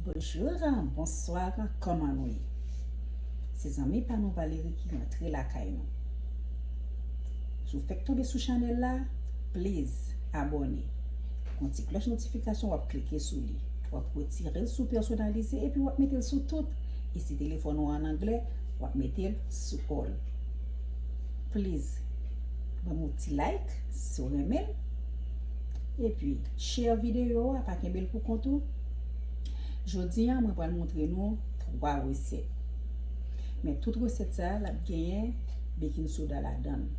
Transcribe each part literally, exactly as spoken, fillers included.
Bonjou, bonswa, kòman nou ye? Se zanmi pa nou Valery ki rantre lakay nou. Si w fèk tonbe sou chanèl la, please abòne. Gon ti klòch notifikasyon, w ap klike sou li. W ap retire l sou pèsonalize epi w ap mete l sou tout. E si telefòn ou an anglè, w ap mete l sou all. Please, ban m yon ti like si w renmen l. Epi, share videyo a, pa kenbe l pou kont ou. Jodi a, mwen pral montre nou twa resèt. Men tout resèt sa a, l ap genyen baking soda ladan l.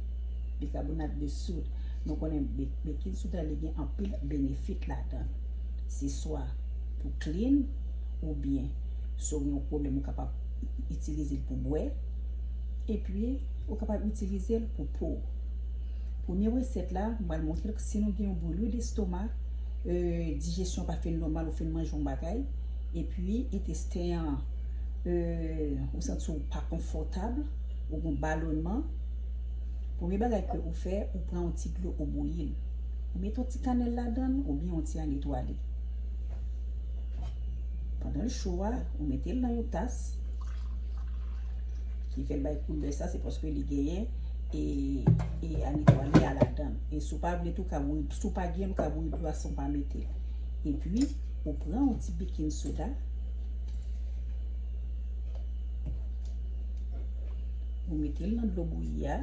Bikabonat de soud. Nou konnen be- baking soda li gen anpil benefit ladan l. Se swa pou clean oubyen si w gen yon pwoblèm ou kapab itilize l pou bwè. Epi, ou kapab itilize l pou po. Premye resèt la, m pral montre l si nou gen yon boulye destoma, euh, dijesyon pa fin nòmal, ou fin manje yon bagay, epi entesten an, euh, ou santi w pa konfòtab, ou gen balonman. Premye bagay ke ou fè, ou pran yon ti dlo, ou bouyi l. Ou mete yon ti kanèl ladan l, oubyen yon ti ann etwale. Pandan l cho a, ou mete l nan yon tas, ki fè l bay koulè sa, se paske li genyen e, e ann etwale a ladan l. E si w pa vle tou, w ka bouyi, si w pa gen, ou ka bouyi dlo a san w pa mete l. Epi, ou pran yon ti baking soda, ou mete l nan dlo bouyi a,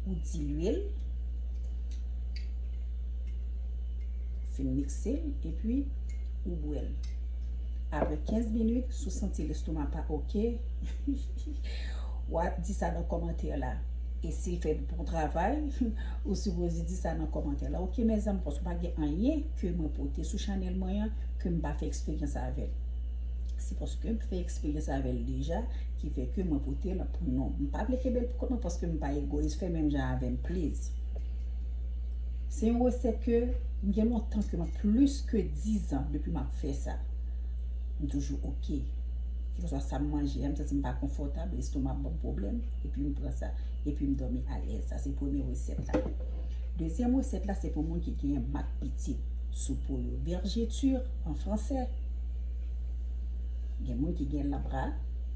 ou dilye l, fin mikse l, epi ou bwè l. Apre kenz minit, si w santi lestoma pa oke, w a di sa nan kòmantè la. E si l fè bon travay, ou sipoze di sa nan kòmantè la. Oke, mezanmi, paske pa gen anyen ke mwen pote sou chanèl mwen an ke m pa fè eksperyans avè l. Se paske m fè eksperyans avè l deja ki fè ke mwen pote l pou nou. M pa vle kenbe l pou kont mwen paske m pa egoyis, fè menm jan avè m, please. Se yon resèt ke m gen lontan ke mwen, plis ke diz an depi m ap fè sa. M toujou oke. Kèlkeswa sa m manje a, m santi m pa konfòtab, lestoma ap ban m pwoblèm, epi m pran sa, epi m dòmi alèz. Sa se premye resèt la. Dezyèm resèt la, se pou moun ki gen mak pitit sou po yo. Vergeture an fransè. Gen moun ki gen l nan bra,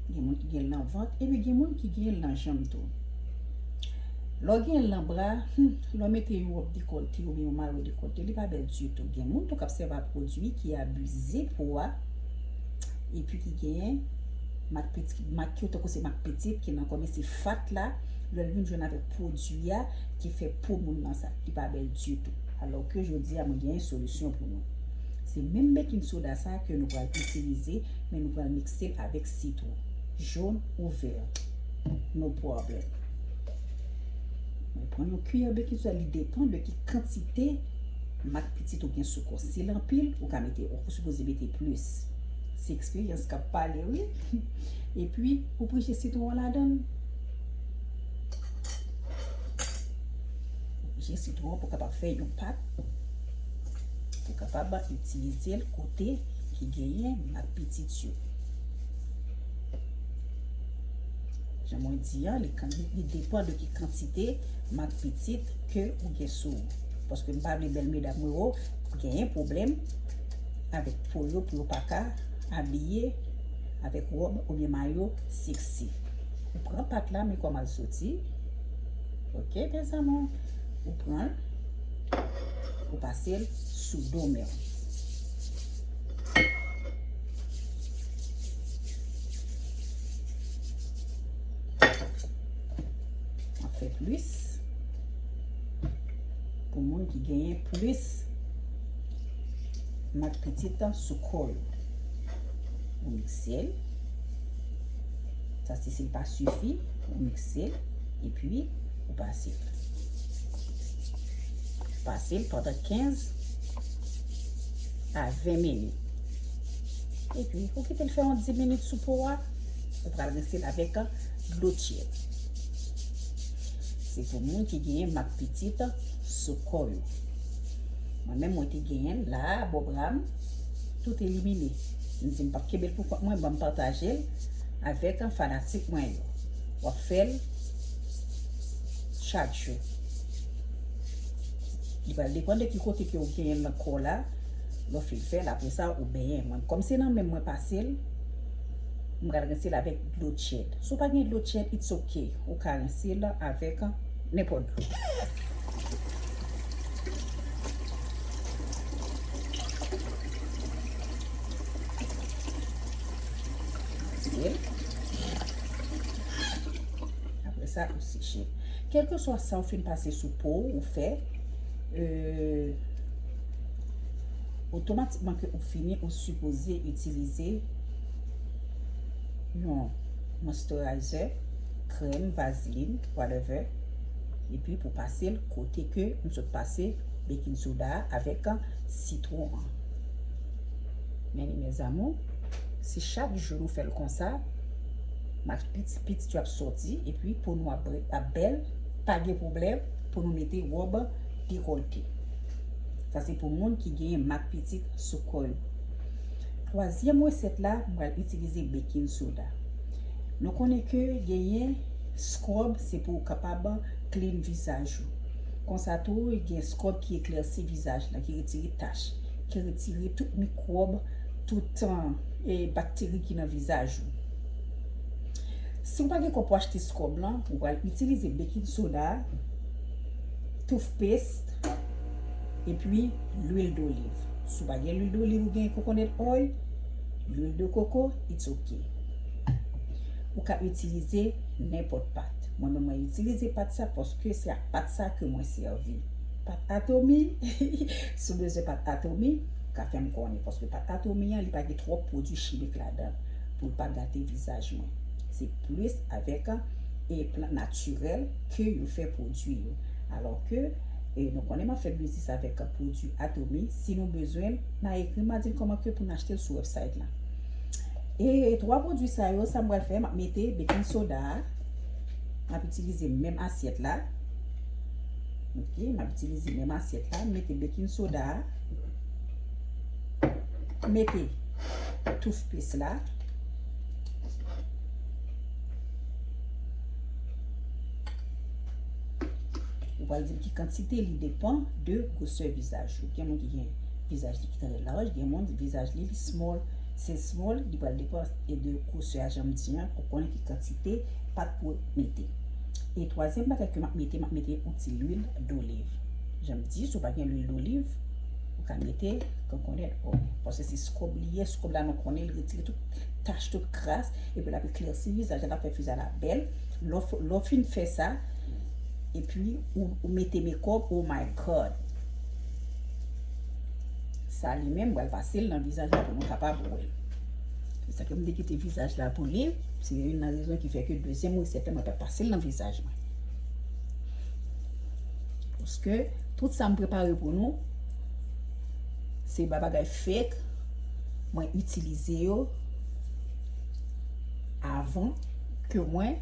gen moun ki gen l nan vant, epi gen moun ki gen l nan janm tou. Lè w gen l nan bra, hmm, lè w mete yon wòb dekòlte oubyen yon mayo dekòlte, li pa bèl ditou. Gen moun tou k ap sèvi ak pwodui ki abize po a, epi ki genyen mak pitit, mak yo tankou se mak pitit ki nan kò, men se fat la, lè l vin jwenn avèk pwodui a, ki fè po moun nan sa, li pa bèl ditou. Alò ke jodi a, mwen genyen solisyon pou nou. Se menm baking soda sa ke nou pral itilize, men nou pral mikse l avèk sitwon. Jòn ou vè, no problem. Mwen pran yon kiyè baking soda, li depann de ki kantite mak pitit ou gen sou kò. Si l anpil, ou ka mete, ou sipoze mete plis. Se eksperyans k ap pale, wi. Epi, ou prije sitwon an ladan l. Ou prije sitwon an pou kapab fè yon pat, pou kapab itilize l kote ki genyen mak pitit yo. Jan mwen di an, li, li depann de ki kantite mak pitit ke ou gen sou ou. Paske m pa vle bèl medam yo genyen pwoblèm avèk po yo pou yo pa ka abiye avèk wòb oubyen mayo seksi. Ou pran pat la, men kòman l soti. Oke, mezanmi, ou pran l, ou pase l sou do men w. An fè plis pou moun ki genyen plis mak pitit sou kò yo. Ou mikse l. Sa se, si l pa sifi, ou mikse l. Epi, ou pase l. Pase l pandan kenz a ven minit. Epi, ou kite l fè yon dis minit sou po a. Ou pral rense l avèk dlo tyèd. Se pou moun ki genyen mak pitit sou kò yo. Mwen menm, mwen te genyen l la, bò bra m, tout elimine. M di m p ap kenbe l pou kont mwen, ban m pataje l avèk fanatik mwen yo. W ap fè l chak jou. Li pral depann de ki kote ke w genyen l nan kò w la. Lè w fin fè l, apre sa, ou benyen. Mwen, kòm se nan men m mwen pase l, m pral rense l avèk dlo tchèd. Si w pa gen dlo tchèd, it's ok. Ou ka rense l avèk nenpòt dlo. Rense l. Apre sa, ou seche l. Kèlkeswa sa w fin pase sou po w, ou fè, euh, otomatikman ke ou fini, ou sipoze itilize yon moisturizer, krèm, vazlin, whatever. Epi pou pase l kote ke m sot pase baking soda a avèk sitwon an. Men li, mes amours, si chak jou nou fè l konsa, mak pitit, pitit yo ap sòti, epi po nou ap, ap bèl, pa gen pwoblèm pou nou mete wòb dekòlte. Sa se pou moun ki genyen mak pitit sou kò yo. Twazyèm resèt la, m pral itilize baking soda. Nou konnen ke genyen scrub, se pou w kapab clean vizaj ou. Konsa tou, gen scrub ki eklèsi vizaj la, ki retire tach, ki retire tout mikwòb, tout, e, bakteri ki nan vizaj ou. Si w pa gen kòb pou achte scrub lan, ou pral itilize baking soda, toothpaste, epi lwil doliv. Si w pa gen lwil doliv, ou gen coconut oil, lwil de koko, it's ok. Ou ka itilize nenpòt pat. Mwen menm, mwen itilize pat sa paske se ak pat sa ke mwen sèvi. Pat Atomy, si w bezwen pat Atomy, ou ka fè m konnen. Paske pat Atomy an, li pa gen twòp pwodui chimik ladan l pou l pa gate vizaj mwen. Se plis avèk, e, plant natirèl ke yo fè pwodui yo. Alò ke, e, nou konnen m ap fè biznis avèk pwodui Atomy. Si nou bezwen l, n a ekri m, a di n kòman ke pou n achte l sou website la. E twa pwodui sa yo, sa m pral fè, m ap mete baking soda a. M ap itilize menm asyèt la. Ok, m ap itilize menm asyèt la. M mete baking soda a. Mete toothpaste la. Ou pral di m ki kantite, li depann de gwosè vizaj ou. Gen moun ki gen vizaj li ki trè laj, gen moun vizaj li, li small. Se small, li pral depann e de gwosè a, jan m di an, pou konnen ki kantite pat pou mete. E twazyèm bagay ke m ap mete, m ap mete yon ti lwil doliv. Jan m di, si w pa gen lwil doliv, ou ka mete coconut oil. Paske se scrub li ye, scrub la nou konnen, li retire tout tach, tout kras, epi l ap eklèsi vizaj la, l ap fè vizaj la bèl. Lè w f-, lè w fin fè sa, epi ou, ou mete makeup, oh my God. Sa li menm, m pral pase l nan vizaj la pou nou kapab wè l. Se sa ke m te kite vizaj la pou li. Se youn nan rezon ki fè ke dezyèm resèt la, mwen pa pase l nan vizaj mwen. Paske tout sa m prepare pou nou, se pa bagay fake. Mwen itilize yo avan ke mwen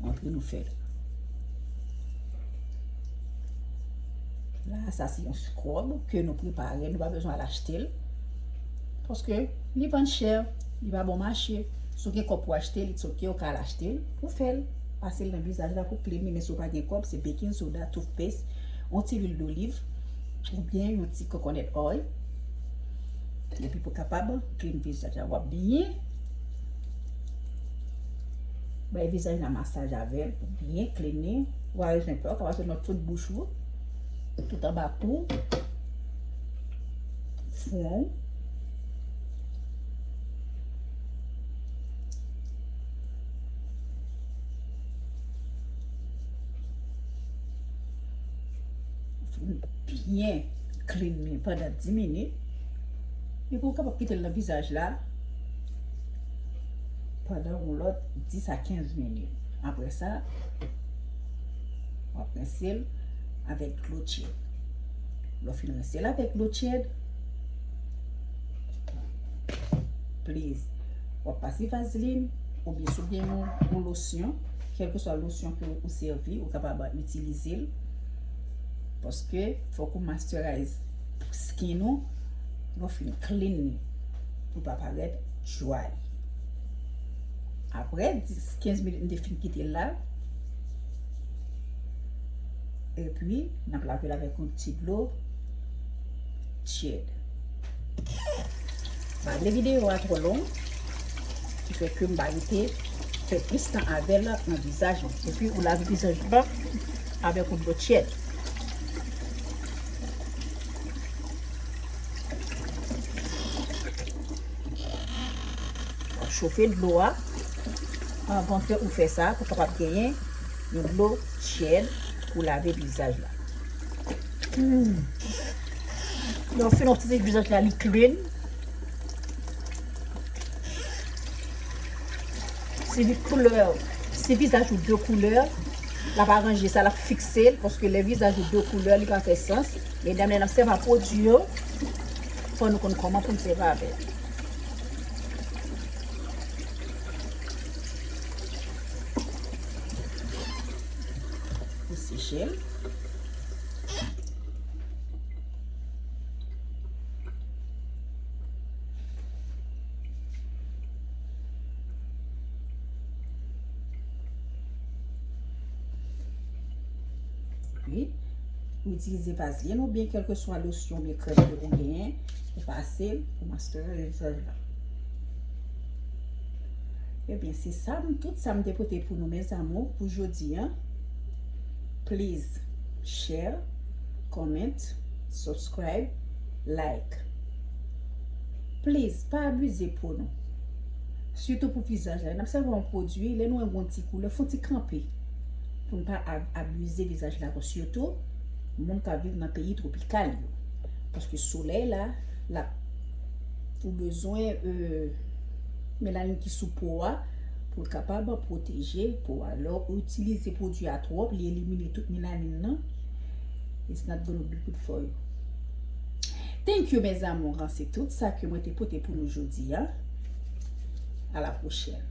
antre nou fè l. La, sa se yon scrub ke nou prepare, nou pa bezwen al achte l. Paske li vann chè, li pa bon mache. Si w gen kòb pou achte l, it's ok, ou ka al achte l, ou fè l. Pase l nan vizaj la pou clean li, men si w pa gen kòb, se baking soda, toothpaste, yon ti lwil doliv, oubyen yon ti coconut oil. Epi pou kapab clean vizaj la, w ap byen bay vizaj la masaj avè l pou byen clean li. Ou pa bezwen pè, ou ka pase nan tout bouch ou, tout anba kou, fwon w. Byen clean li pandan dis minit. Epi ou kapab kite l nan vizaj la pandan yon lòt dis a kenz minit. Apre sa, w ap rense l avèk dlo tchèd. Lè w fin rense l avèk dlo tchèd, please, w ap pase vazlin, oubyen si w gen yon, yon losyon, kèlkeswa losyon ke ou sèvi, ou kapab itilize l. Paske fòk ou moisturize skin ou, lè w fin clean li, pou l pa parèt dry. Apre dis, kenz minit m te fin kite l la, epi n ap lave l avèk yon ti dlo, Shed. M pa vle videyo a twò long, ki fè ke m pa rete fè plis tan avè l nan vizaj mwen. Epi ou lave vizaj ou avèk yon dlo Shed. W ap chofe dlo a anvan ke ou fè sa pou kapab genyen yon dlo Shed pou lave vizaj la. Hmm. Lè w fin itilize vizaj la, li clean. Si li koulè, si vizaj ou de koulè, l ap aranje sa, l ap fikse l, paske lè vizaj ou de koulè, li pa fè sans. Medam, lè n ap sèvi a pwodui yo, fò nou konn kòman pou n sèvi avè l. Pou seche l. Epi, ou itilize vazlin oubyen kèlkeswa losyon oubyen krèm ke ou genyen, ou pase l pou masterize vizaj la. Ebyen, se sa, m, tout sa m te pote pou nou, mes amours, pou jodi a. Please share, comment, subscribe, like. Please, pa abize po nou. Sitou pou vizaj la. N ap sèvi yon pwodui, lè nou wè yon ti koulè, fè yon ti kanpe. Pou n pa ab-, abize vizaj la. Sitou, moun k ap viv nan peyi twopikal yo. Paske solèy la, l ap, ou bezwen, euh, melanin ki sou po a, pou l kapab pwoteje po a. Lè w itilize pwodui a twòp, li elimine tout melanin nan. It's not gonna be good for you. Thank you, mes amours. Se tout sa ke mwen te pote pou nou jodi a. À la prochaine.